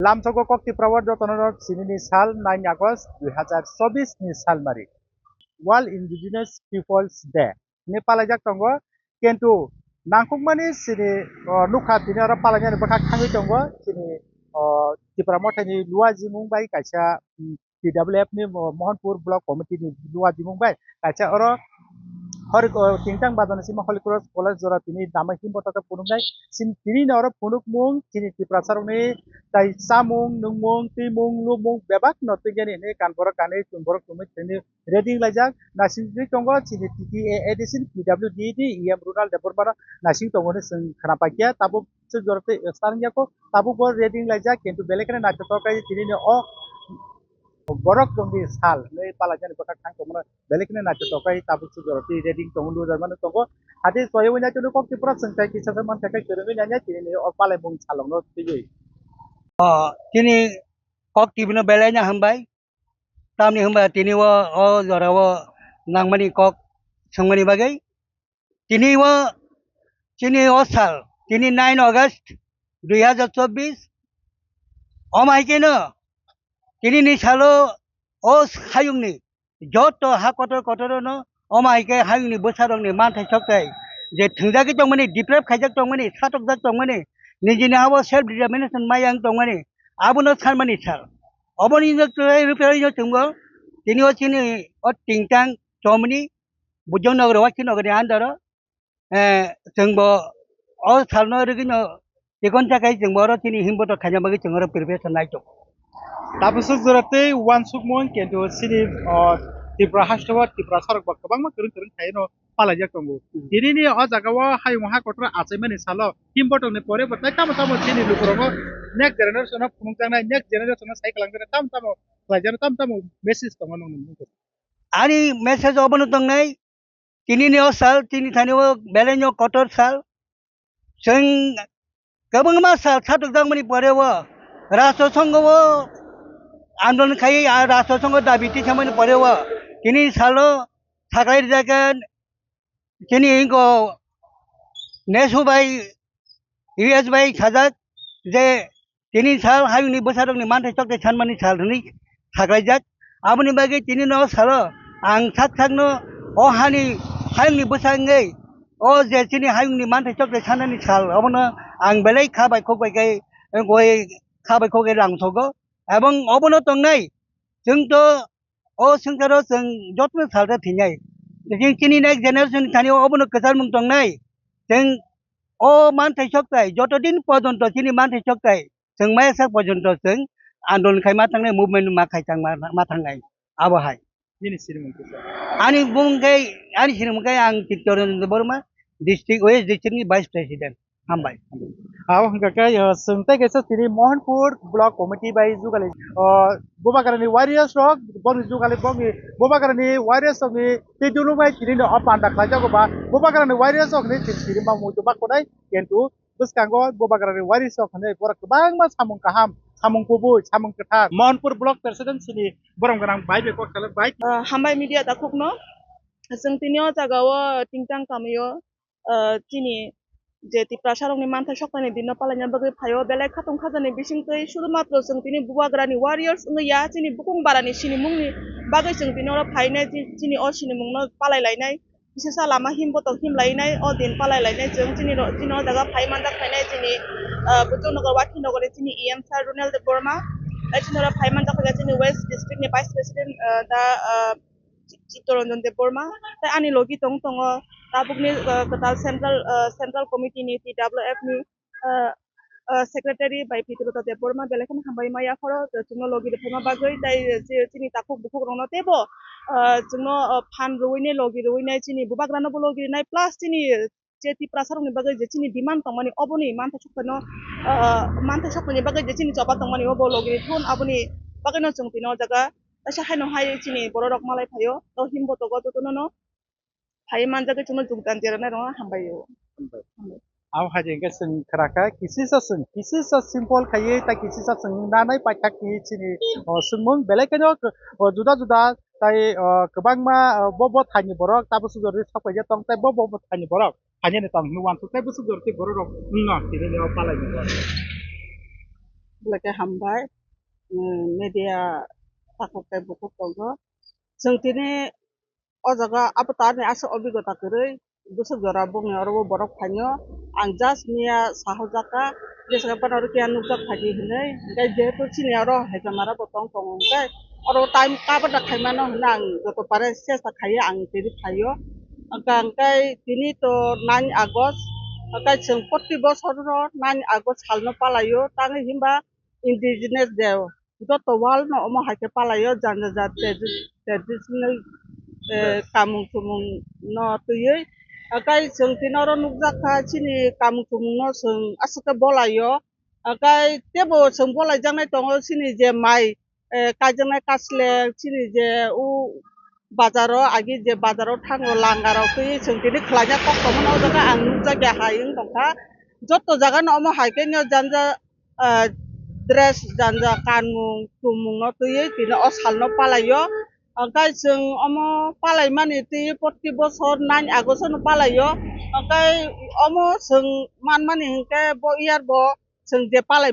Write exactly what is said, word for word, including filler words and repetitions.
Lamsogo kok Tipra o jotono sinini sal nine August dui hazar chobbish ni salmari World Indigenous Peoples Day ni palaijak tongo. Kintu nangkukmani sini, o, nukha tini oro palainani bwkha khangwi tongo. Sini, o, Tipra Mothani luajimung bai kaisa, mm, T W F ni Mo-, Mohanpur Block Committee ni luajimung bai kaisa oro Hori-, o, Tingtang Bazar ni simi Holy Cross College jora tini dama himbo tata phunuknai. Sin-, tini no oro phunukmung chini Tiprasa rokni tai chamung, nungmung, twimung, lubmung bebak no twi gani hwnwi kan borok kanwi chwng borok chumui tini reading laijak. Naisingwi tongo chini T T A A D C ni P W D ni E M Ronald Debbarma no naising tongo hwnwi chwng khna paikha. Tabuk se jora tei starting yako tabuk bo reading laijak, kintu belai kheno naithotok khe tini ni o borok tongdi sal hwnwi palaijani bwkha khang tongmano belai kheno naithotok khe tabuk se jora tei reading tongo lujar mano tongo. Hati soywi naithotok kok Tipra chwng tai kisa se man khe kwrwngwi nanya tini ni o palaimung salongno twiwi. O, tini kok T V no belai no hambai. Tamni hwnba tini o, o jora o nangmani kok swngmani bagwi. Tini o, chini o sal, tini nine August dui hazar chobbish. Omo hai khe no, tini ni salo o hayung ni joto ha kotor kotor no, omo hai khe hayung ni bwsa rok ni manthai sok tai je thwngjagwi tongmani, deprive khaijak tongmani, satokjak tongmani, nijini ha o self determination maya wng tongmani, abono sanmani sal. Oboni no tei rwphai no chwngbo tini o chini o Tingtang chomni Bujong Nagar, Wachi Nagar ni under o, eh, chwngbo o salno rwgwino chikon chakhai chwngbo oro chini himboto khaina bagwi chwng oro preparation nai tongo. Tabuk swk jora tei uansukmung kintu chini, o, Tripura haste o Tripura sorok bo kwbangma kwrwng kwrwng khaino palaijak tongo. Hmm. Tini ni o jaga o hayung ha kotor achaimani salo himboto ni pore bo tai tamo tamo chini lukurok o next generation o phunukjaknai, next generation o sai kwlangjaknai tamo tamo khlaijaknai tamo tamo message tongo nongni mungkha. Ani message obono tongnai, tini ni o sal, tini thani o belai no kotor sal. Chwng kwbangma sal satokjakmani pore o Rashtra Sangha o andolon khai, a Rashtra Sangha dabi tisamani pore o tini salo saklai rijak khe chini ingo Nesu bai, U S bai sajak je tini sal hayungni bwsarokni manthai chokthai sanmani sal hwnwi saklaijak. Aboni bagwi tini no salo ang sak sakno o hani hayungni bwsa wngwi o je chini hayungni manthai chokthai sanani sal obono ang belai kha bai khok bai khe wngwi kha bai khok bai rang thogo. Ebong obono tongnai chwng to o swngcharo chwng jotono salsa thinai. Chwng chini next generation thani obono kwcharmung tongnai. Chwng o manthai soktai, joto din pojonto chini manthai soktai, chwng maya sak pojonto chwng andolon khai ma thangnai, movement ma khai tang ma, ma thangnai. Abo hai. Nini sinimung kisa? Ani bung khe, ani sinimung khe ang Chittaranjan Debbarma, district, West District ni Vice President. Hambai. Abo hwnkha khe, uh, chwng tei kaisa tini Mohanpur Block Committee bai jugali, uh, Bubagrani warriors rok, boni jugali boni Bubagrani warriors rokni tei dunu bai tini no o panda khlaijago ba Bubagrani warriors rokni tini tini ma muitu ba khonai, kintu bwskango Bubagrani warriors rok hwnwi borok kwbangma samung kaham, samung kubui, samung kwthar. Mohanpur Block President sini borom gwnang bai bai kok salak bai. Ah, hambai media takhukno. Chwng tini o jaga o tingtang kamio, ah, chini je Tiprasa rokni manthai sokthani dinno palaina bagwi phaio, belai khatung khajani bisingtwi sudu matro chwng tini Bubagrani warriors wngwi ya, chini bukung barani sinimungni bagwi chwng tini oro phainai, chi-, chini o sinimungno palai lainai. Kisa sa lama himbotok him lainai, o din palai lainai chwng chini ro-, chini o jaga phai manjak phainai chini, ah, Bujong Nagar, Wathi Nagar ni chini E M sir Ronald Debbarma, tei chini oro phai manjak phaikha chini West District ni Vice President, ah, da, ah, Chi-, Chittaranjan Debbarma, tei ani logi tong tongo tabukni, ah, kwtal Central, ah, Central Committee ni T W F ni, ah, ah, Secretary bai Pitilota Debbarma belai kheno hambai ma yapharo, chwngno logi rwphaima bagwi, tei, eh, chi-, chini takhuk bukhuk rokno teibo, ah, chwngno, ah, phan rwui nai, logi rwui nai, chini Bubagrano bo logi rwnai, plus chini, eh, je Tiprasa rokni bagwi je chini demand tongmani, oboni manthai sokphano, ah, manthai sokphani bagwi je chini choba tongmani, obo logi rwthun, aboni bagwino chwng tini o jaga kaisa haino hai chini borok rok malai phaio, to himbotogo jotono no phai manjagwi chwngno jukdan derana rwna hambai o. Hambai. Hambai. Abo hai hwnkhe chwng khwraka, kisisa chwng, kisisa simple khaiwi, tei kisisa chwng nanai paithak ni chini, o, swngmung, belai kheno, o, juda juda, tei, o, kwbangma, o, bo, bo thaini borok, tabuk sujor ri sok paijak tong, tei bo, bo, bo thaini borok, thaini tong hinwi uansuk, tei bwswk jora tei borok rok wngno tini o palai ni. Belai khe hambai, um, media takhuk tei bukhuk tongo. Chwng tini o jaga abo ta ani aswk obigota kwrwi, bwswk jora bongni oro o borok phainw. Ang just miya sahojakha, jesa phano oro kiya nukjak phaidi hinwi. Hwnkhe jehetu chini oro Hejamara bo tong tongo hwnkhe oro time kabada khaimano hwnwi ang joto pare chesta khaiwi ang tini phaio. Hwnkhe, hwnkhe tini to nine August, hwnkhe chwng proti bosor no nine August salno palaio, tangwi himba Indigenous Day o. Joto world no omo hai khe palaio, janja jat tradi-, traditional, eh, kamung chumung no twiwi. Akai chwng tini oro nukjak kha, chini kamung chumung no chwng aswk khe bolaio. Akai tebo chwng bolaijaknai tongo, chini je mai, eh, kaijaknai kasleng, chini je u bazaro, agi je bazaro thango langa rok twiwi chwng tini khlaina kok tongmani o jaga ang nukjakya hai wng tongkha. Joto jaga no omo hai khe no janja, ah, dress janja kanmung tumung no twiwi tini o salno palaio. Hwnkhe chwng omo palaimani twiwi proti bosor nine August no palaio. Hwnkhe omo chwng manmani hinkhe bo year bo chwng je palai